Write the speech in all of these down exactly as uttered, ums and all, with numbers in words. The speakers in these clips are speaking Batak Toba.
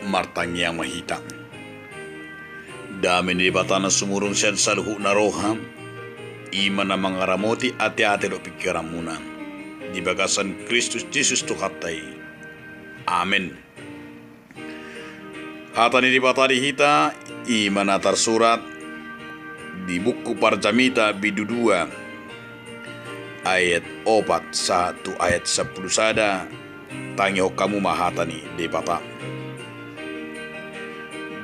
Martangiang ma hita. Dame ni Debata na sumurung sian saluhutna roha, i ma na mangaramoti ateate dohot pingkiranmuna, di bagasan Kristus Jesus Tuhanta i. Amen. Hata ni Debata di hita, i ma na tarsurat di buku Parjamita bindu dua, ayat opat sahat tu ayat sampulu sada. Tangihon hamu ma hata ni Debata.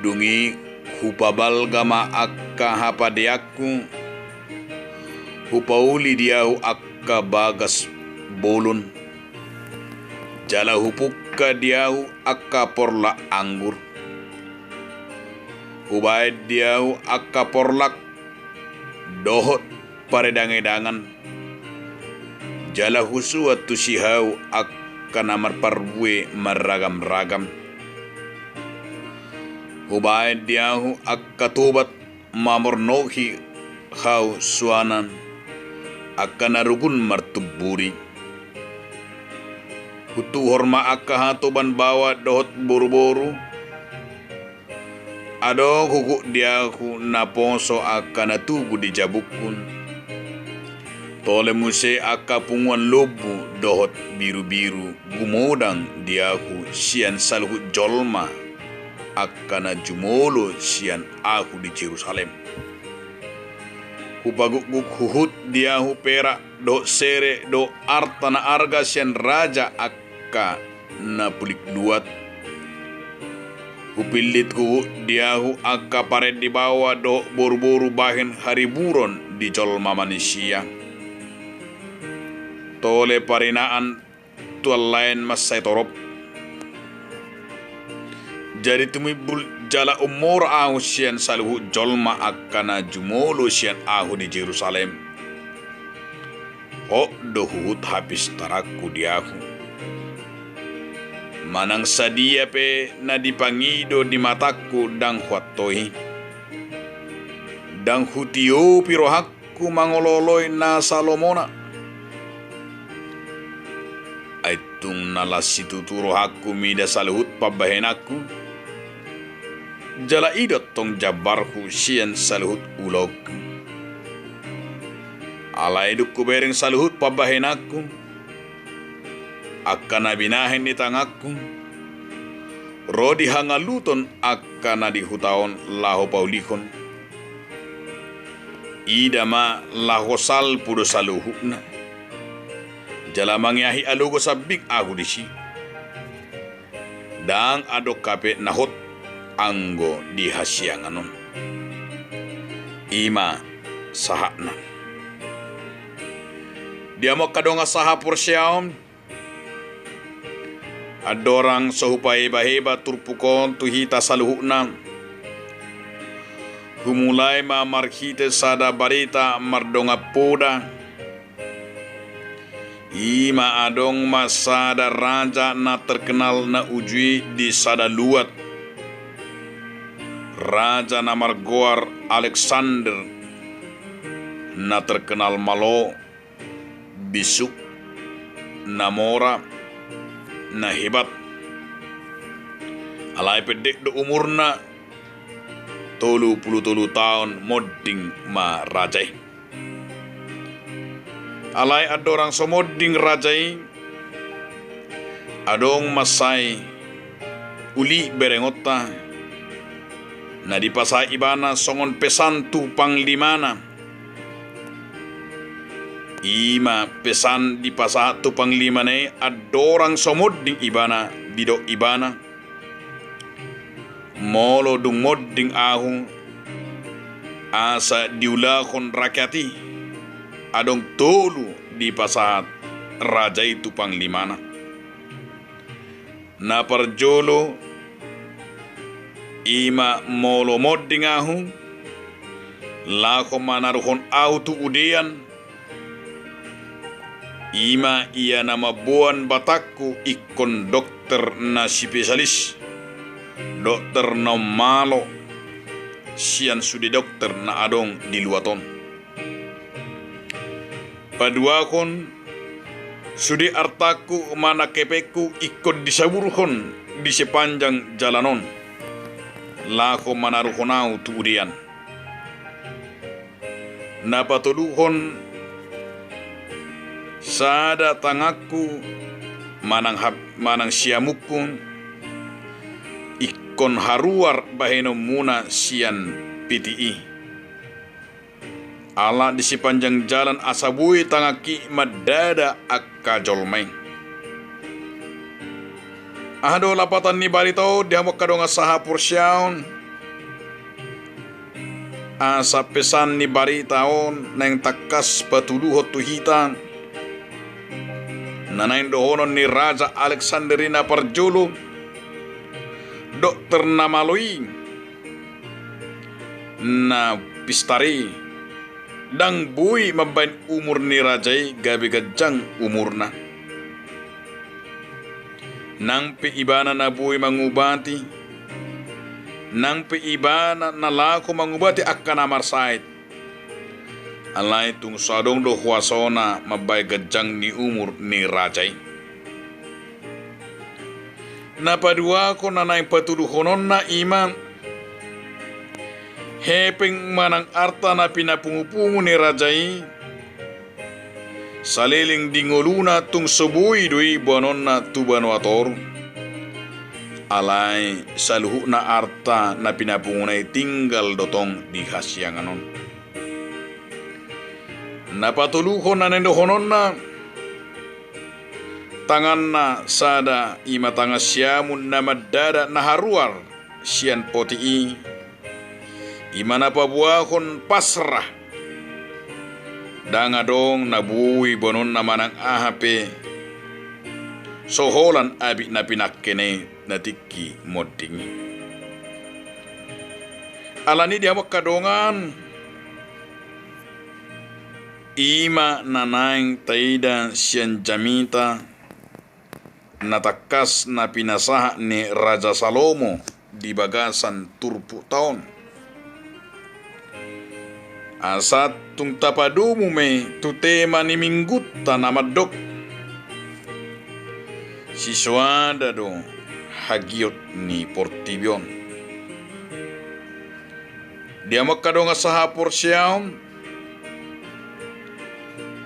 Dung i hupabalga ma angka hapadeanku, hupauli di ahu angka bagas bolon, jala hupungka di ahu angka porlak anggur. Hubaen di ahu angka porlak dohot paredangedangan, jala husuan tusi ahu angka na marparbue marragamragam. Hubaen di ahu angka tobat mamornohi ahu suanan, angka na rugun martumburi. Hutuhor ma angka hatoban baoa dohot boruboru. Adong huhut di ahu naposo angka na tubu di jabungku. Tole muse angka punguan lombu dohot birubiru gumodang di ahu sian saluhut jolma angka na jumolo sian ahu di Jerusalem. Hupagukguk huhut di ahu perak dohot sere dohot arta na arga sian raja angka na pulik luat. Hupillit huhut di ahu angka parendibaoa dohot boruboru bahen hariburon di jolma manisia. Tole parinaan tu na lain mansai torop. Jadi tumimbul jala ummoru ahu sian saluhut jolma angka na jumolo sian ahu di Jerusalem. Hot do huhut hapistaranku di ahu. Manang sadia pe na dipangido di matangku ndang huantoi. Ndang hutiopi rohangku mangolooloi nasa lomona. Ai tung na las situtu rohangku mida saluhut pambahenanku, jala i do tong jambarhu sian saluhut ulaonku. Alai dung hubereng saluhut pambahenanku, angka na binahen ni tanganku, ro di hangaluton angka na di huta on laho paulihon. Ida ma laho salpu do saluhutna. Jala mangeahi alogo sambing ahu disi. Ndang adong hape na hot anggo di hasiangan on. I ma sahatna. Di hamu angka dongan sahaporseaon, andorang so hupaebaheba turpuk on tu hita saluhutna, humulai ma marhite sada barita mardongan poda. I ma adong ma sada raja na terkenal na uju i di sada luat. Raja na margoar Alexander, na terkenal malo, bisuk, na mora, na hebat. Alai pendek do umurna, tolu pulu tolu taon monding ma raja i. Alai andorang so monding raja i, adong mansai uli berengonta na dipasahat ibana songon pesan tu panglimana. I ma pesan dipasahat tu panglimana i andorang so monding ibana, didok ibana: Molo dung monding ahu, asa diulahon rakyat i, adong tolu dipasahat raja i tu panglimana. Na parjolo, i ma molo monding ahu, laho manaruhon ahu tu udean, i ma ia na mamboan batangku ingkon dokter na spesialis, dokter na ummalo sian sude dokter na adong di luat on. Paduahon, Sude artangku manang hepengku ingkon disaburhon di sepanjang jalan on, laho manaruhon ahu tu udean. Na patoluhon, sada tanganku manang hap-, manang siamunku ingkon haruar bahenonmuna sian piti i. Ala di sepanjang jalan asa boi tanganki mandada angka jolma i. Aha do lapatan ni barita on di hamu angka dongan sahaporseaon? Asa pesan ni barita on naeng tangkas patuduhon tu hita na naeng dohonon ni Raja Aleksander i na parjolo, dokter na malo i, na pistar i, ndang boi mambahen umur ni raja i gabe ganjang umurna. Nang pe ibana na boi mangubati, nang pe ibana na laho mangubati angka na marsahit, alai tung so adong do huasona mambahen ganjang ni umur ni raja i. Na paduahon na naeng patuduhononna i ma hepeng manang arta na pinapungupungu ni raja i saleleng di ngoluna tung so boi do i boanonna tu banua toru. Alai saluhutna arta na pinapunguna i tinggal do tong di hasiangan on. Na patoluhon na naeng dohononna, tanganna sada i ma tangan siamun na mandada na haruar sian poti i, i ma na paboahon pasrah. Ndang adong na boi boanonna manang aha pe so holan abit na pinangkena i na tingki monding i. Alani i di hamu angka dongan, i ma na naeng taida sian jamita na tangkas na pinasahat ni Raja Salomo di bagasan turpukta on. Asa tung tapadomu ma i tu tema ni minggunta na mandok: Sisoada do hagiot ni portibi on. Di hamu angka dongan sahaporseaon,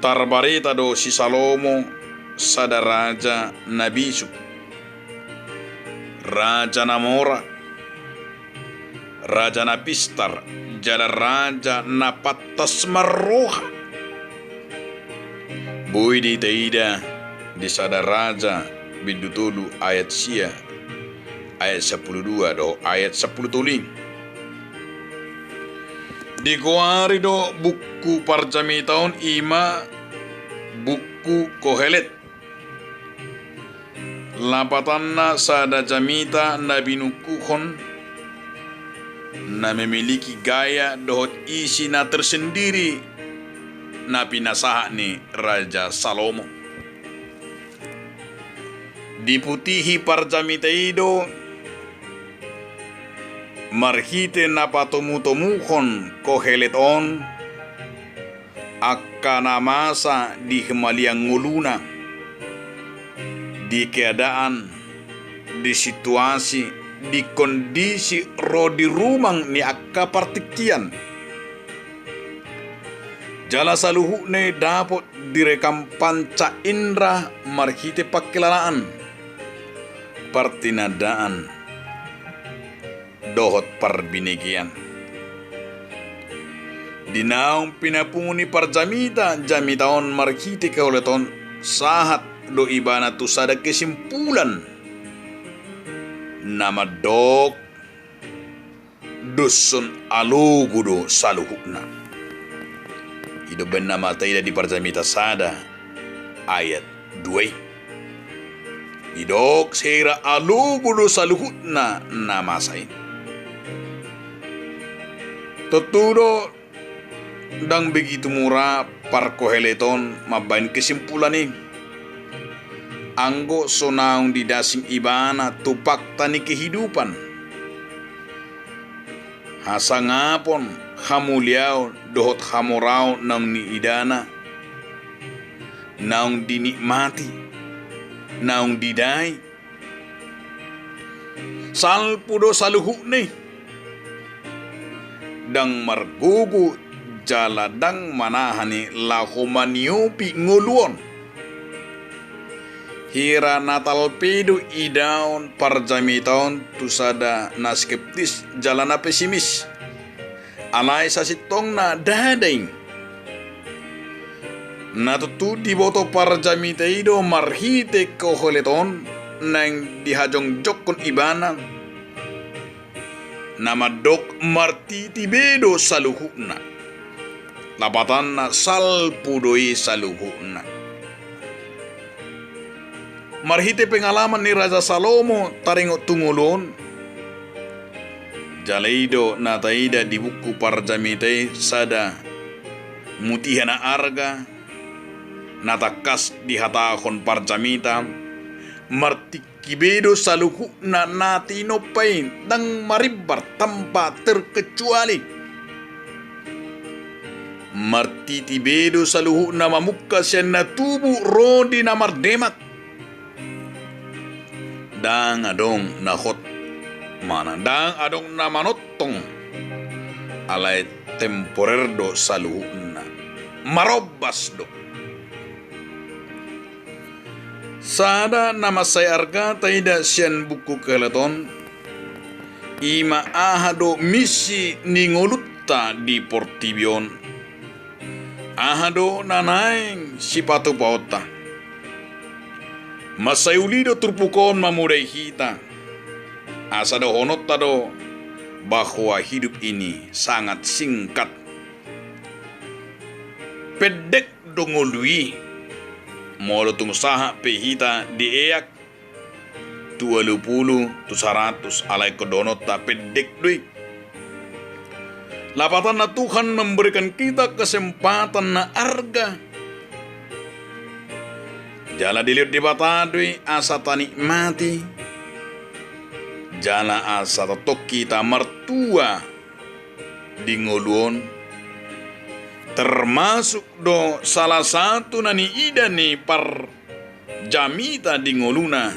tarbarita do si Salomo sada raja na bisuk, raja na mora, raja na pistar, jala raja na pantas marroha. Boi do taida di Sada Raja bindu tolu ayat sia, ayat sampulu dua dohot ayat sampulu tolu i. Digoari do buku parjamita on i ma buku Kohelet. Lapatanna sada jamita na binungkuhon, na memiliki gaya dohot isi na tersendiri na pinasahat ni Raja Salomo. Diputihi parjamita i do marhite na patomutomuhon Kohelet on angka na masa di himaliang ngoluna, di keadaan, di situasi, di kondisi ro di rumang ni angka partingkian. Jala saluhutna i dapot direkam panca indra marhite pangkilalaan, partinandaan dohot parbinegean. Di naung pinapungu ni parjamita jamita on marhite Kohelet on, sahat do ibana tu sada kesimpulan na mandok: Doshon alogo do saluhutna. I do umbahen na taida di parjamita sada ayat dua i. Didok sahira alogo do saluhutna na masa i. Tontu do ndang begitu mura parkohelet on mambahen kesimpulan i, anggo so naung didasing ibana tu fakta ni kehidupan, hasangapon, hamuliaon dohot hamoraon naung niidana. naung dinikmati, naung didai. Salpu do saluhutna i. Ndang margogo jala ndang manahan i laho maniopi ngolu on. Hira na talpe do idaon parjamita on tu sada na skeptis jala na pesimis. Alai sasintongna ndada i. Na tontu diboto parjamita i do marhite koholeton naeng dihajongjongkon ibana. Na mandok martiti be do saluhutna. Lapatanna salpu do i saluhutna. Marhite pengalaman ni Raja Salomo taringot tu ngolu on. Jala i do na taida di buku parjamita i sada mutiha na arga, na tangkas dihatahon parjamita, martingki be do saluhutna na tinompa i ndang marimbar tanpa terkecuali. Martiti be do saluhutna mamungka sian na tubu ro di na mardemak. Ndang adong na hot manang ndang adong na manongtong. Alai temporer do saluhutna. Marombas do. Sada na mansai arga taida sian buku koholeton, i ma aha do misi ni ngolunta di portibi on. Aha do na naeng sipatupaonta. Mansai uli do turpuk on mamodai hita. Asa dohononta do bahwa hidup ini sangat singkat. Pendek do ngolu i. Molo tung sahat pe hita dieak tu ualu pulu, tu saratus, alai ingkon dohononta pendek do i. Lapatanna Tuhan memberikan kita kesempatan na arga. Jala dilehon Debata do i asa tanikmati. Jala asa tongtong hita martua di ngolu on, termasuk do salah satu na niida ni parjamita di ngoluna,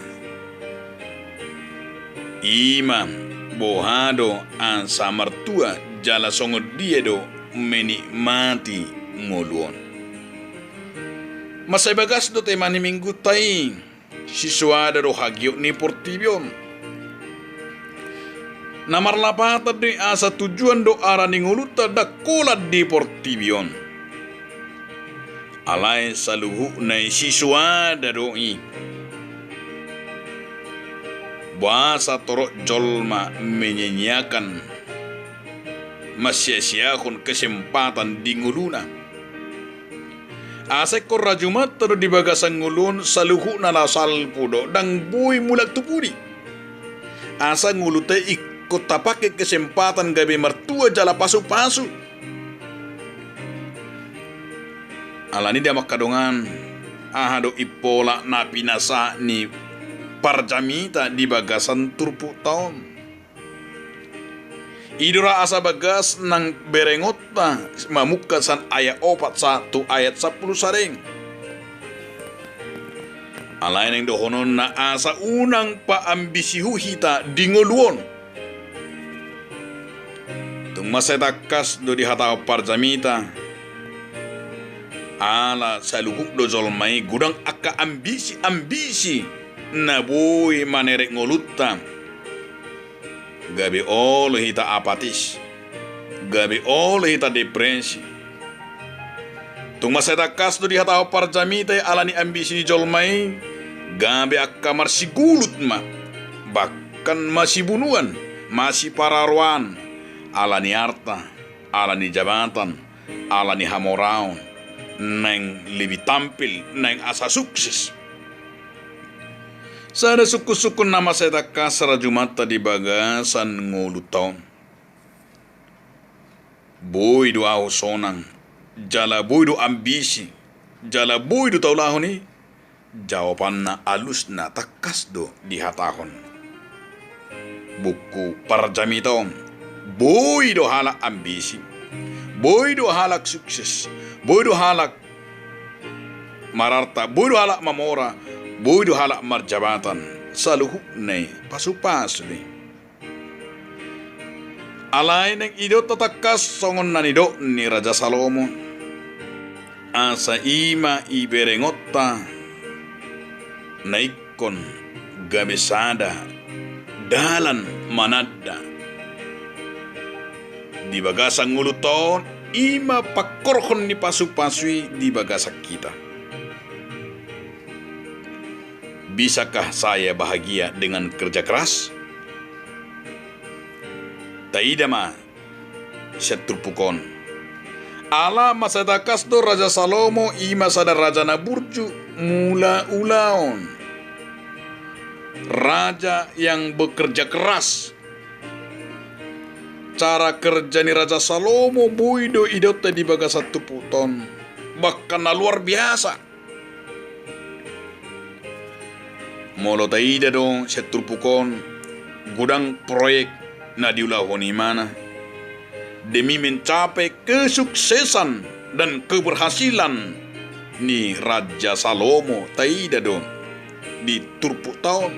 i ma boha do asa martua jala songon dia do menikmati ngolu on. Mansai bagas do tema ni minggunta i. Sisoada do hagiot ni portibi on. Na marlapatan do i asa tujuan do ala ni ngolunta ndang holan di portibi on. Alai saluhutna i sisoada do i. Boasa torop jolma menyanyiakan, mansiasiahon kesempatan di ngoluna. Asa ingkon rajumanta do di bagasan ngolu on saluhutna na salpu do, ndang boi mulak tu pudi. Asa ngolunta i ingkon tapangke kesempatan gabe martua jala pasupasu. Alani i damang angka dongan, aha do impola na pinasahat ni parjamita di bagasan turpukta on. I do ra asa bagas nang berengonta mamungka sian ayat opat sahat tu ayat sampulu sada i. Alai naeng dohononna asa unang paambisihu hita di ngolu on. Tung mansai tangkas do dihatahon parjamita. Ala saluhut do jolma i godang angka ambisi-ambisi na boi manerek ngolunta. Gabe olo hita apatis. Gabe olo hita depresi. Tung mansai tangkas do dihatahon parjamita i ala ni ambisi ni jolma i, gabe angka marsigulut ma. Bahkan masibunuan, masipararoan, ala ni arta, ala ni jabatan, ala ni hamoraon, naeng lebih tampil, naeng asa sukses. Sada sungkun-sungkun na mansai tangkas rajumanta di bagasan ngolunta on. Boi do ahu sonang, jala boi do ambisi, jala boi do taulahon i? Jawabanna alusna tangkas do dihatahon buku parjamita on. Boi do halak ambisi, boi do halak sukses, boi do halak mararta, boi do halak mamora, boi do halak marjabatan, saluhutna i pasupasu do i. Alai naeng idaonta tangkas songon na nidok ni Raja Salomo, asa i ma iberengonta na ingkon gabe sada dalan mananda di bagasan ngolunta on, i ma pangkorhon ni pasupasu i di bagasan hita. Bisakah saya bahagia dengan kerja keras? Taida ma sian turpuk on. Ala mansai tangkas do Raja Salomo i ma sada raja na burju mangula ulaon. Raja yang bekerja keras. Cara kerja ni Raja Salomo boi do idaonta di bagasan turpukta on, bahkan na luar biasa. Molo taida do sian turpuk on, godang proyek na diulahon ibana demi mencapai kesuksesan dan keberhasilan ni Raja Salomo, taida do di turpukta on.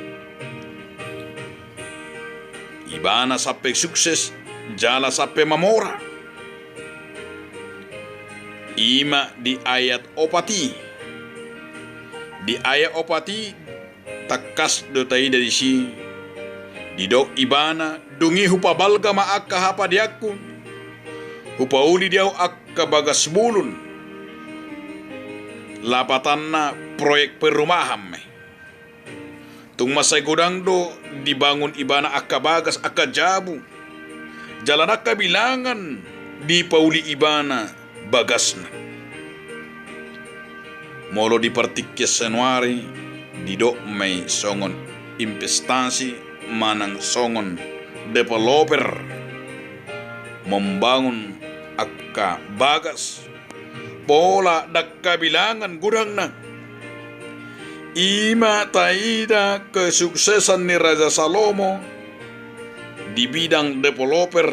Ibana sampe sukses jala sampe mamora. I ma di ayat opat i. Di ayat opat i tangkas do taida disi, didok ibana, dung i hupabalga ma angka hapadiangku, hupauli di ahu angka bagas bulun. Lapatanna proyek perumahan ma i. Tung mansai godang do dibangun ibana angka bagas, angka jabu, jala nangka bilangan dipauli ibana bagasna. Molo di partingkian sanuari, didok ma i songon investasi manang songon developer membangun angka bagas, pola ndang habilangan godangna. I ma taida kesuksesan ni Raja Salomo di bidang developer,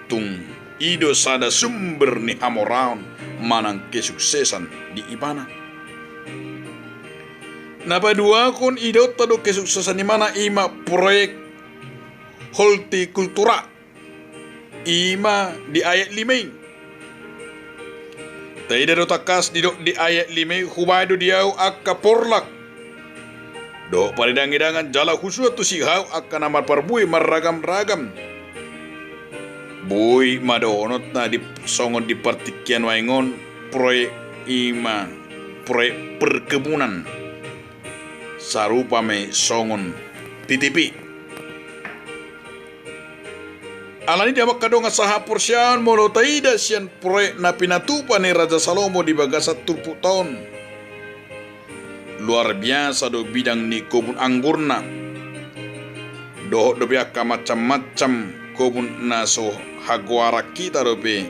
tung i do sada sumber ni hamoraon manang kesuksesan di ibana. Na paduahon idaonta do kesuksesan ni ibana, i ma proyek hortikultura. I ma di ayat lima i. Taida do tangkas didok di ayat lima i, hubahen do di ahu angka porlak dohot paridangidangan jala husuan tusi ahu angka na marparbue marragamragam. Boi ma dohononta di, songon di partingkian nuaeng on, proyek i ma proyek perkebunan. Sarupa ma i songon T T P. Alani i, damang angka dongan sahaporseaon, molo taida sian proyek na pinatupa ni Raja Salomo di bagasan turpukta on, luar biasa do bidang ni kobun anggurna dohot dope angka macam-macam kobun na so hagoaran hita dope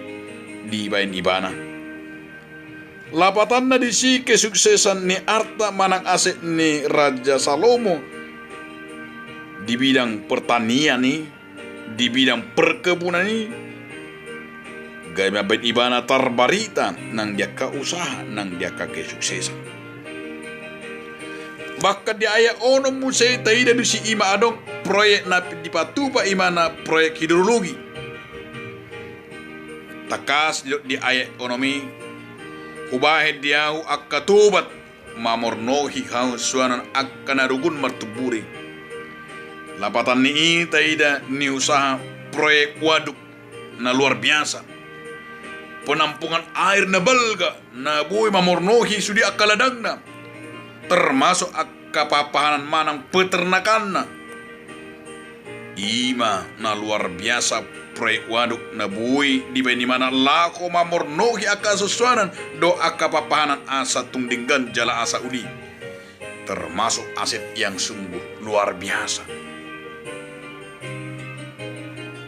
dibahen ibana. Lapatanna disi kesuksesan ni arta manang aset ni Raja Salomo di bidang pertanian i, di bidang perkebunan i, gabe mambahen ibana tarbarita nang di angka usaha, nang di angka kesuksesan. Bahkan di ayat onom muse taida do disi, i ma adong proyek na dipatupa, i ma na proyek hidrologi. Tangkas didok di ayat onom i, hubahen di ahu angka tobat mamornohi hasusuanan angka na rugun martumbur i. Lapatan ni i taida niusaha proyek waduk na luar biasa. Penampungan air na balga na boi mamornohi sude angka ladangna, termasuk angka pahanpahanan manang peternakanna. I ma na luar biasa proyek waduk na boi dibahen ibana laho mamornohi angka hasusuanan dohot angka pahanpahanan asa tung denggan jala asa uli. Termasuk aset yang sungguh luar biasa.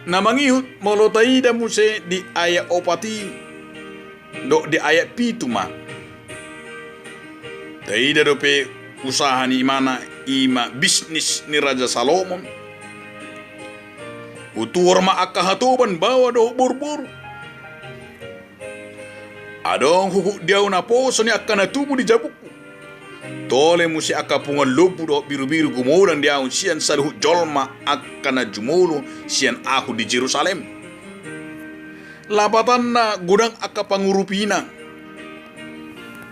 Na mangihut, molo taida muse di ayat opat i dohot di ayat pitu ma, taida dope usaha ni ibana, i ma bisnis ni Raja Salomo. Hutuhor ma angka hatoban, baoa dohot boruboru. Adong huhut di ahu naposo ni angka na tubu di jabungku. Tole muse angka punguan lombu dohot birubiru gumodang di ahu sian saluhut jolma angka na jumolo sian ahu di Jerusalem. Lapatanna godang angka pangurupina.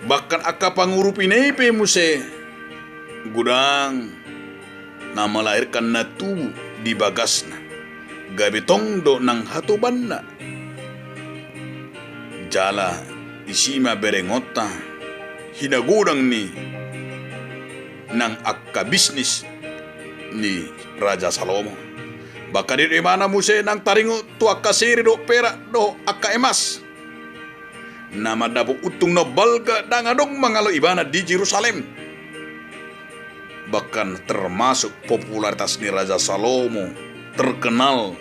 Bahkan angka pangurupina i pe muse godang na melahirkan na tubu di bagasna, gabe tong do nang hatobanna. Jala disi ma berengonta hinagodang ni nang angka bisnis ni Raja Salomo. Bahkan didok ibana muse nang taringot tu angka sere dohot perak dohot angka emas na mandapot untung na balga ndang adong mangalo ibana di Jerusalem. Bahkan termasuk popularitas ni Raja Salomo terkenal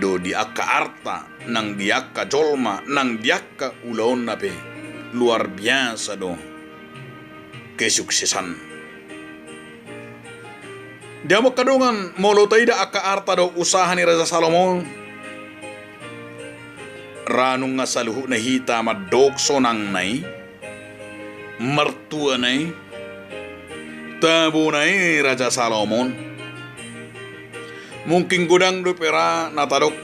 do di angka arta, nang di angka jolma, nang di angka ulaonna pe luar biasa do kesuksesan. Di hamu angka dongan, molo taida angka arta dohot usaha ni Raja Salomo on, ra nunga saluhutna hita mandok sonangna i, martuana i, tabona i Raja Salomo on. Mungkin godang dope ra na tadok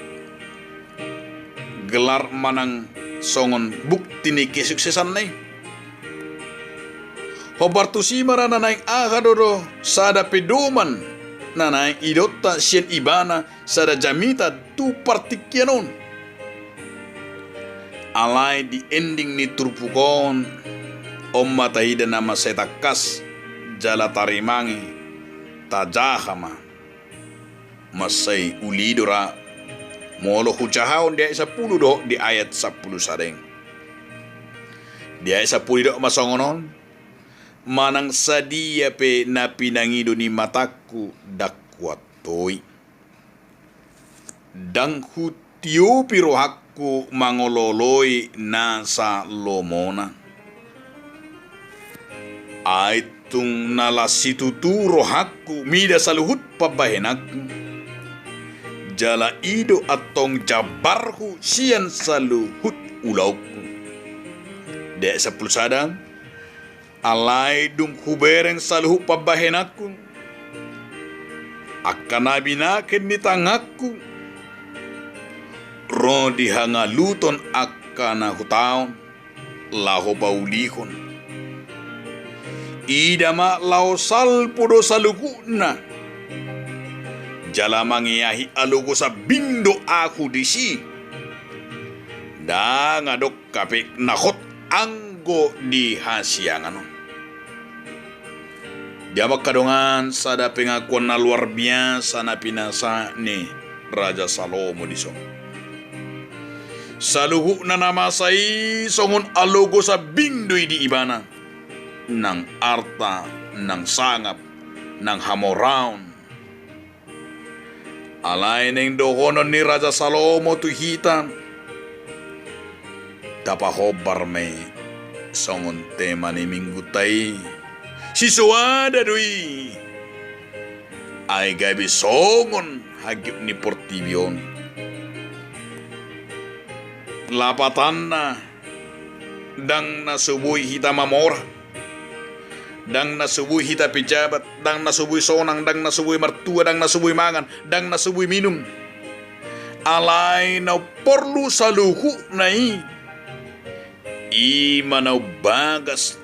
gelar manang songon bukti ni kesuksesanna i. Hombar tusi ma ra na naeng aha do do sada pedoman na naeng idaonta sian ibana sada jamita tu partingkian on. Alai di ending ni turpuk on, on ma taida na mansai tangkas jala tarimangi, tajaha ma. Mansai uli do ra molo hujahahon di ayat sampulu dohot di ayat sampulu sada i. Di ayat sampulu didok ma songon on, manang sadia pe na pinangido ni matangku ndang huantoi. Ndang hutiopi rohangku mangolooloi nasa lomona. Ai tung na las situtu rohangku mida saluhut pambahenanku. Jala i do antong jambarhu sian saluhut ulaonku. Di ayat sampulu sada, alai dung hubereng saluhut pambahenanku, angka na binahen ni tanganku, ro di hangaluton angka na hutaon, laho paulihon. Ida ma laho salpu do saluhutna. Jala mangeahi alogo sambing do ahu disi. Ndang adong hape na hot anggo di hasiangan on. Di hamu angka dongan, sada pengakuan na luar biasa na pinasahat ni Raja Salomo dison. Saluhutna na masa i songon alogo sambing do i di ibana. Nang arta, nang sangap, nang hamoraon. Alai naeng dohonon ni Raja Salomo tu hita, tapahombar ma i songon tema ni minggunta i. Sisoada do i. Ai gabe songon hagiot ni portibi on. Lapatanna, ndang na so boi hita mamora. Ndang na so boi hita pejabat, ndang na so boi sonang, ndang na so boi martua, ndang na so boi mangan, ndang na so boi minum. Alai na porlu saluhutna i, i ma na umbagas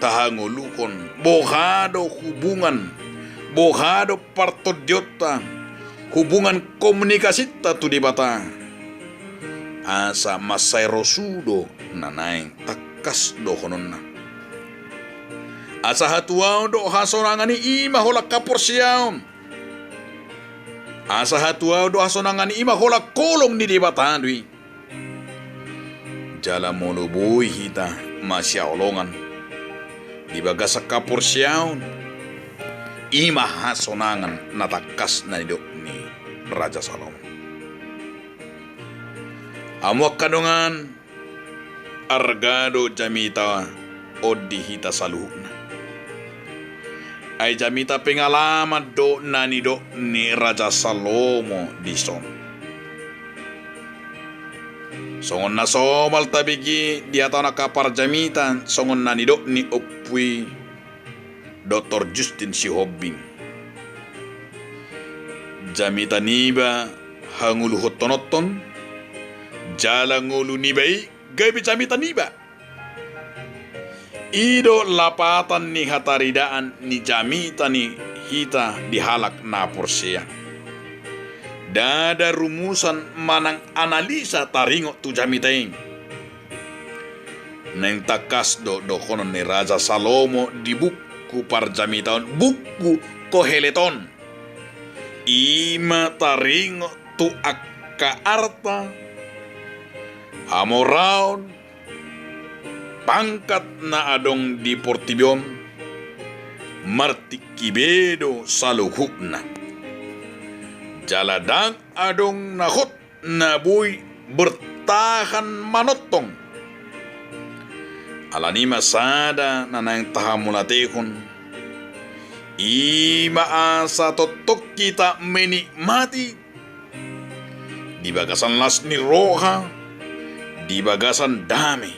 tahangoluhon, boha do hubungan, boha do partondionta, hubungan komunikasinta tu Debata. Asa mansai rosu do na naeng tangkas dohononna. Asa hatuaon dohot hasonangan i, i ma holan haporseaon. Asa hatuaon dohot hasonangan i, i ma holan holong ni Debata do i. Jala molo boi hita masihaholongan di bagasan haporseaon, i ma hasonangan na tangkas na nidok ni Raja Salomo. Hamu angka dongan, arga do jamita on di hita saluhutna. Ai jamita pengalaman do na nidok ni Raja Salomo dison. Songon na somal tabege di hata on angka parjamita, songon na nidok ni ompu i, Doktor Justin Sihombing. Jamita niba hangoluhononton, jala ngolu niba i gabe jamita niba. I do lapatan ni hataridaan ni jamita ni hita di halak na porsea. Ndada rumusan manang analisa taringot tu jamita i. Naeng tangkas do dohonon ni Raja Salomo di buku parjamita on, buku Kohelet on. I ma taringot tu angka arta, hamoraon, pangkat na adong di portibi on, martingki be do saluhutna. Jala ndang adong na hot na boi bertahan manongtong. Alani i ma sada na naeng tahamauliatehon, i ma asa tongtong hita menikmati di bagasan las ni roha, di bagasan dame.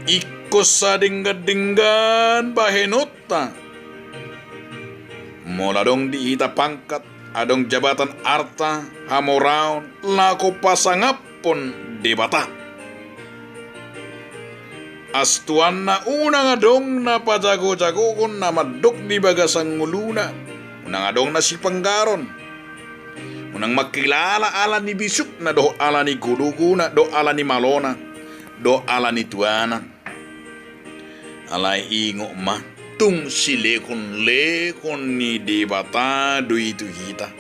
Ingkon sadenggan-denggan bahenonta. Molo adong di hita pangkat, adong jabatan, arta, hamoraon, laho pasangaphon Debata. Astuanna unang adong na pajago-jagohon na mandok di bagasan ngoluna, unang adong na sipanggaron. Unang mangkilala ala ni bisukna, dohot ala ni gologona, dohot ala ni malona, dohot ala ni tuana. Alai ingot ma, tung silehon-lehon ni Debata do i tu hita.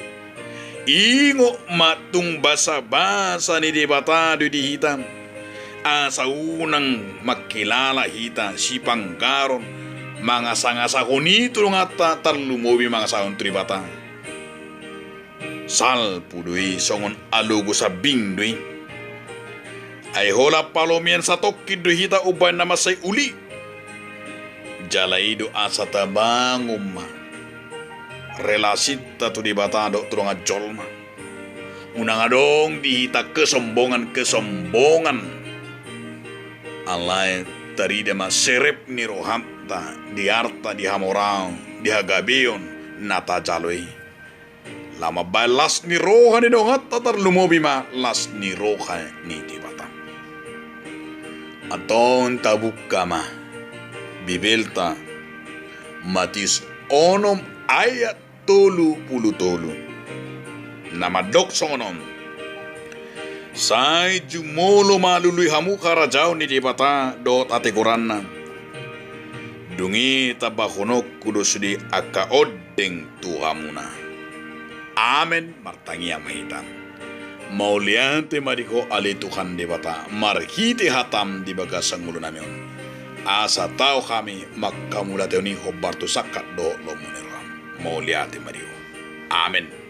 Ingot ma, tung basa-basa ni Debata do i di hita. Asa unang mangkilala hita sipanggaron, mangasangasahon i tu donganta, tarlumobi mangasahon tu Debata. Salpu do i, songon alogo sambing do i. Ai holan palomian satongkin do hita umbahen na mansai uli. Jala i do asa tabangun ma relasinta tu Debata dohot tu dongan jolma. Unang adong di hita kesombongan-kesombongan. Alai tarida ma serep ni rohanta di arta, di hamoraon, di hagabeon na tajalo i. Laho mambahen las ni roha ni donganta, tarlumobi ma las ni roha ni Debata. Antong tabungka ma Bibelta, Matius onom ayat tolu pulu tolu. Na mandok songon on. Sai jumolo ma lului hamu harajaon ni Debata dohot hatigoranna. Dung i tambahononku do sude angka ondeng tu hamuna. Amen. Martangiang ma hita. Mauliate ma di Ho ale Tuhan Debata, marhite hatam di bagasan ngolunami on. Asa tau hami manghamauliatehon i hombar tu sangkap dohot lomo ni roham. Mauliate ma di Ho. Amen.